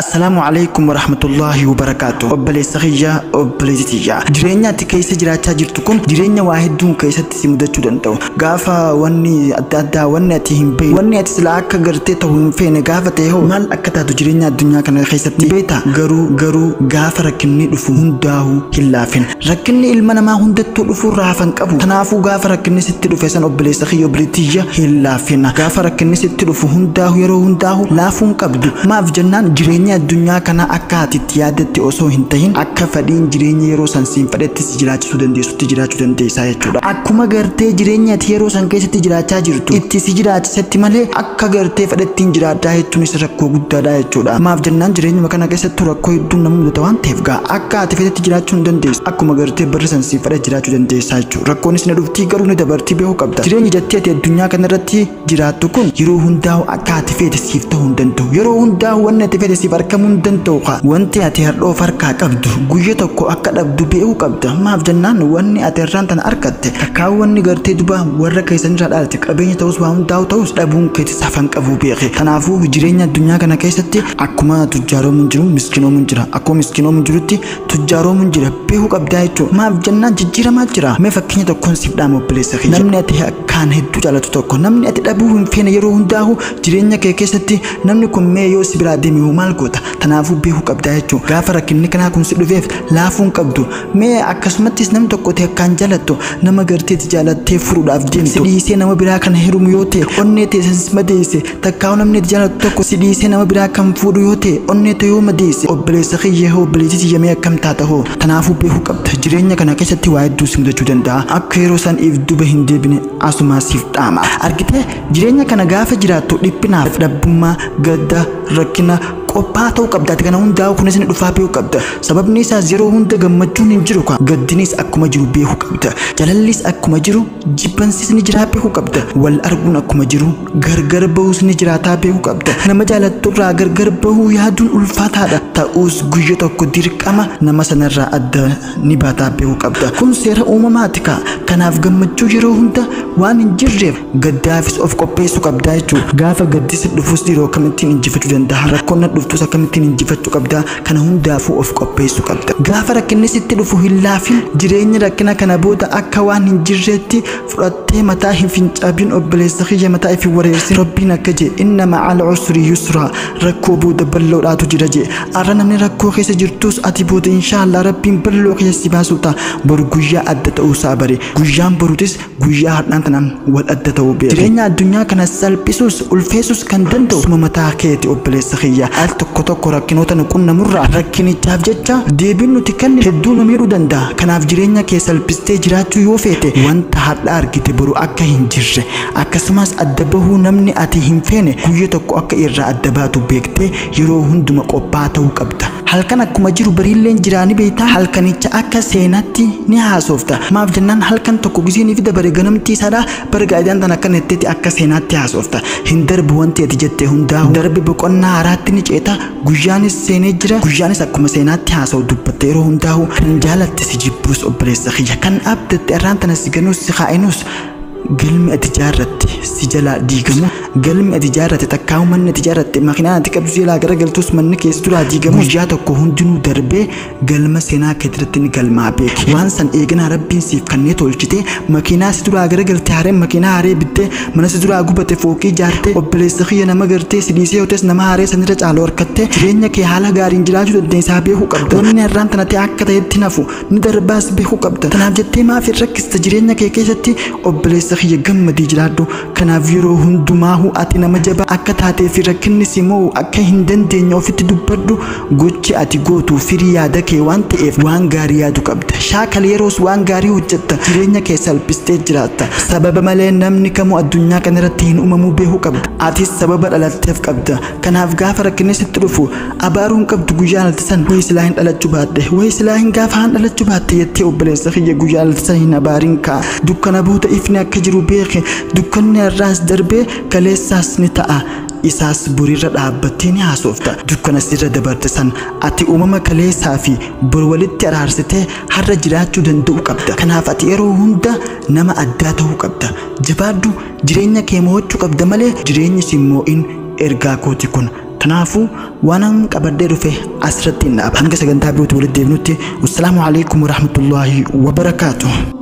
Assalaamu alaikum warahmatullahi wabarakaatu. Obboleessa kiyya, obboleettii tiyya. Jireenya ati keessa jiraachaa jirtu kun jireenya waa hedduun keessatti si mudachuu danda'u. Gaafa wanni adda addaa, wanni ati hin beekne, wanni ati silaa akka gartee ta'uu hin feene gaafa ta'e hoo maal akka taatu jireenya addunyaa kana keessatti beekta. Garuu gaafa rakkinni dhufu hundaa'uu hin laafin. Rakkinni ilma namaa hundattuu dhufuu raafan qabu. Kanaafuu gaafa rakkinni sitti dhufe san, obboleessa kiyya, obboleettii tiyya, hin laafin. Gaafa rakkinni sitti dhufu hundaa'u, yeroo hundaa'u laafuu hin qabdu. Maaf jennaan, jireenya addunyaa kana akka ati itti yaadatti osoo hin tahin, akka fedhiin jireenya yeroo san siin fedhetti si jiraachisuu dandeessutti jiraachuu dandeessaa jechuudha. Akkuma gartee jireenya ati yeroo san keessatti jiraachaa jirtu itti si jiraachisetti malee, akka gartee fedhettiin jiraadhaa jechuunis rakkoo guddaadha jechuudha. Maaf jennaan, jireenyuma kana keessatti rakkoo hedduun nama mudata waan ta'eef gaa akka ati fedhetti jiraachuu hin dandeessu. Akkuma gartee barri san siin fedhe jiraachuu dandeessaa jechuudha. Rakkoonis ni dhuftii, garuu ni dabartii beekuu qabda. Jireenyi jettee ati addunyaa kanarratti jiraattu kun yeroo hundaa'u akka ati feete siif ta'uu hin danda'u. Yeroo hundaa'u wanni ati feete siif argamuu hin danda'u. Wanti ati har'oof harkaa qabdu guyya tokko akka dhabdu beekuu qabda. Maaf jennaan, wanni ati har'aan tana argatte takkaa wanni gartee duba warra keessan irraa dhaalte qabeenya ta'us, waa hundaa'u ta'us, dhabuun keetis hafan qabu beeke. Kanaafuu jireenya addunyaa kana keessatti akkuma tujjaaroomuun jiru miskiinoomuun jira. Akkuma miskiinoomuun jirutti tujjaaroomuun jira beekuu qabdaa jechuudha. Maaf jennaan, jijjiiramaa jira. Mee fakkeenya tokkoon siif dhaama, obboleessa kiyya. Namni ati akkaan hedduu jaalatu tokko, namni ati dhabuu hin feene yeroo hundaa'u jireenya kee keessatti, namni kun mee yoo si biraa deeme hoo maal goota? Kanaafuu beekuu qabdaa jechuudha. Gaafa rakkinni kanaa kun si dhufeef laafuu hin qabdu. Mee akkasumattis namni tokko ta'e akkaan jaalattu, nama gartee ati jaalattee furuudhaaf deemtu, si dhiisee nama biraa kan heerumu yoo ta'e, onnee ta'e sanis madeesse. Takkaa'u namni ati jaalattu tokko si dhiisee nama biraa kan fuudhu yoo ta'e, onnee ta'e yoo madeesse, obboleessa kiyya hoo, obboleettii tiyya, mee akkam taata hoo? Kanaafuu beekuu qabda. Jireenya kana keessatti waa hedduu si mudachuu danda'a. Akka yeroo san if duba hin deebine asumaa siif dhaama. Argitee, jireenya kana gaafa jiraattu dhiphinaaf, dhabbummaa, gadda, rakkina qophaa ta'uu qabda. Ati kana hundaa'u kunis ni dhufaa beekuu qabda. Sababni isaas yeroo hunda gammachuun hin jiru. Gaddinis akkuma jiru beekuu qabda. Jalallis akkuma jiru jibbansis ni jiraa beekuu qabda. Wal arguun akkuma jiru gargar bahuus ni jiraataa beekuu qabda. Nama jaalatturraa gargar bahuu yaaduun ulfaataadha. Ta'us guyya tokko dirqama nama sanarraa adda ni baataa beekuu qabda. Kun seera uumamaati kaa. Kanaaf gammachuu yeroo hunda waan hin jirreef gaddaafis of qopheessuu qabdaa jechuudha. Gaafa gaddis dhufus yeroo akkamittiin injifachuu danda'a? Rakkoon dhuftus akkamittiin injifachuu qabdaa? Kana hundaafuu of qopheessuu qabda. Gaafa rakkinni sitti dhufu hin laafin. Jireenya rakkina kana booda akka waan hin jirreetti fudhattee mataa hin fincaabin, obboleessa kiyya, mataa if hin wareersin. Rabbiin akka jee, "Inna ma'al usri yusraa", rakkoo booda bal'oodhaatu jira jee. Arra namni rakkoo keessa jirtus, ati booda inshaallah Rabbiin bal'oo keessa si baasuu ta'a. Boru guyyaa adda ta'uusaa bare. Guyyaan borutis guyyaa har'aan tanaan wal adda ta'uu beeku. Jireenya addunyaa kana salphisuus ulfeessuus kan danda'u suma mataa keeti, obboleessa kiyya. Al tokko tokko rakkinoota nu qunnamurraa rakkinichaaf jecha deebiin nuti kenne hedduu nu miidhuu danda'a. Kanaaf jireenya kee salphistee jiraachuu yoo feete, wanta har'a argite boru akka hin jirre, akkasumas adda bahuu namni ati hin feene guyya tokko akka irraa adda baatu beektee yeroo hunduma qophaa'aa ta'uu qabda. Halkan akkuma jiru bariilleen jiraani beektaa, halkanicha akka seenatti ni haasofta. Maaf jennaan, halkan tokko gisiinii fi dabare ganamtii isaadha bara gaa'idaan tan akka netteetti akka seenaatti haasofta. Hin darbu wanti ati jette hundaa, darbi boqonnaa haaraatti ni ceeta. Guyyaanis seenee jira, guyyaanis akkuma seenaatti haasa'u dubbatte yeroo hundaa'u. Kan jaalatte si jibbuus, obboleessa kiyya, kan abdatte irraan tana si ganuus, si kaa'inus, galmi ati jaarratte si jalaa diigamu, galmi ati jaarratte takkaa'u, manni ati jaarratte, makiinaan ati qabdu si jalaa garagaltus, manni keessa duraa diigamu, guyyaa tokko hundinuu darbee galma seenaa keetirratti ni galmaa beeki. Waan san eeganaa Rabbiin siif kannee tolchite, makiinaa si duraa garagalte haree makiinaa haree bittee, mana si duraa gubate fooqii jaarte, obboleessa kiyya, nama gartee si dhiisee yotes nama haree sanirra caalu harkatte jireenya kee haala gaariin jiraachuu dandeessaa beekuu qabda. Wanni har'aan tana ta'e akka ta'etti nafu ni darbaas beekuu qabda. Kanaaf jettee maaf hin rakkista jireenya kee keessatti? Obboleessa kiyya, gammadii jiraadhu. Kanaaf yeroo hundumaahu ati nama jabaa akka taatee fi rakkinni si mo'u akka hin dandeenye ofitti dubbadhu. Gochi ati gootu firii yaada kee waan ta'eef waan gaarii yaadu qabda. Shaakala, yeroos waan gaarii hojjetta, jireenya kee salphistee jiraatta. Sababa malee namni kamuu addunyaa kanarratti hin uumamuu beekuu qabda. Atis sababa dhalatteef qabda. Kanaaf gaafa rakkinni sitti dhufu abaaruu hin qabdu. Guyyaa dhalatte san "Wayi silaa hin dhalachuu baadhe, wayi silaa hin gaafa haan dhalachuu baatte" jettee, obboleessa kiyya, guyyaa dhalatte san hin abaarin kaa. Dukkana booda ifni akka jiru beeke. Dukkanni har'aas darbee kaleessaas ni ta'a, isaas borirra dhaabbattee ni haasofta. Dukkana sirra dabarte san ati uumama kaleessaa fi bor walitti araarsitee har'a jiraachuu danda'u qabda. Kanaaf ati yeroo hunda nama addaa ta'uu qabda. Jabaadhu, jireenya kee mo'achuu qabda malee jireenyi si mo'in. Ergaa kooti kun. Kanaafuu waanan qabadhee dhufe asirratti hin dhaaba. Hanga sagantaa birootti walitti deebinutti, wassalaamu alaikum warahmatullaahi wabarakaatuh.